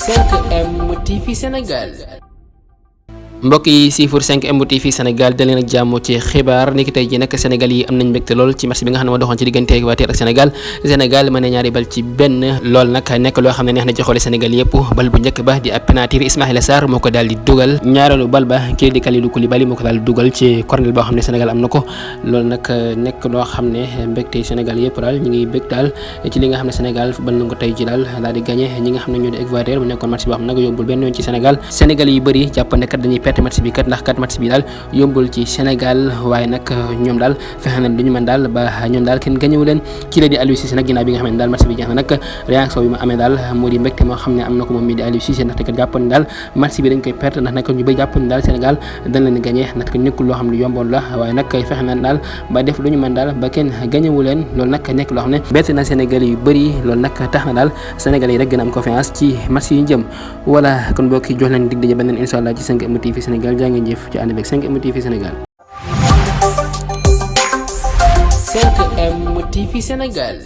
5M TV Sénégal. mbokk yi siifur 5M TV Sénégal daleen ak jàmm ci xibaar niki tey ji nag Sénégal yi am nañ mbégte lool ci match bi nga xam ne moo doxoon ci diggante Équateur ak Sénégal mën na ñaari bal ci benn lool nag nekk loo xam ne neex na ci xoole Sénégal yëpp bal bu njëkk ba di ab penalty Ismaïla Sarr moo ko daal di dugal ñaareelu bal ba kii di Kalidou Koulibaly moo ko daal di dugal ci corner boo xam ne Sénégal am na ko loolu nag nekk loo xam ne mbégte Sénégal yëpp daal ñu ngi bég daal ci li nga xam ne Sénégal bal na ko tey ji daal di gagné ñi nga xam ne ñoo di Équateur mu nekkoon match boo xam ne nag yombul benn yoon ci Sénégal yu bëri jàpp ne kat dañuy match bi kat ndax kat match bi daal yombul ci Sénégal waaye nag ñoom daal fexe nañ lu ñu mën daal ba ñoom daal kenn gañewu leen kii la di Aliou Cissé nag ginnaaw bi nga xam ne daal match bi jeex na nag réaction bi mu amee daal moo di mbégte moo xam ne am na ko moom mii di Aliou Cissé ndaxte kat jàpp ne daal match bi dañ koy perte ndax nag ñu bëri jàpp ne daal Sénégal dañ leen gagné ndax kat nekkul loo xam ne yomboon la waaye nag fexe nañ daal ba def lu ñu mën daal ba kenn gañewu leen loolu nag nekk loo xam ne bett na Sénégal yu bëri loolu nag tax na daal Sénégal yi rek gën a am confiance ci match yi jëm voilà kon mbokk yi jox leen dig daje beneen inshallah ci 5M TV Sénégal jaa ngeen jëf ci ànd beeg 5M TV Sénégal. 5M TV Sénégal.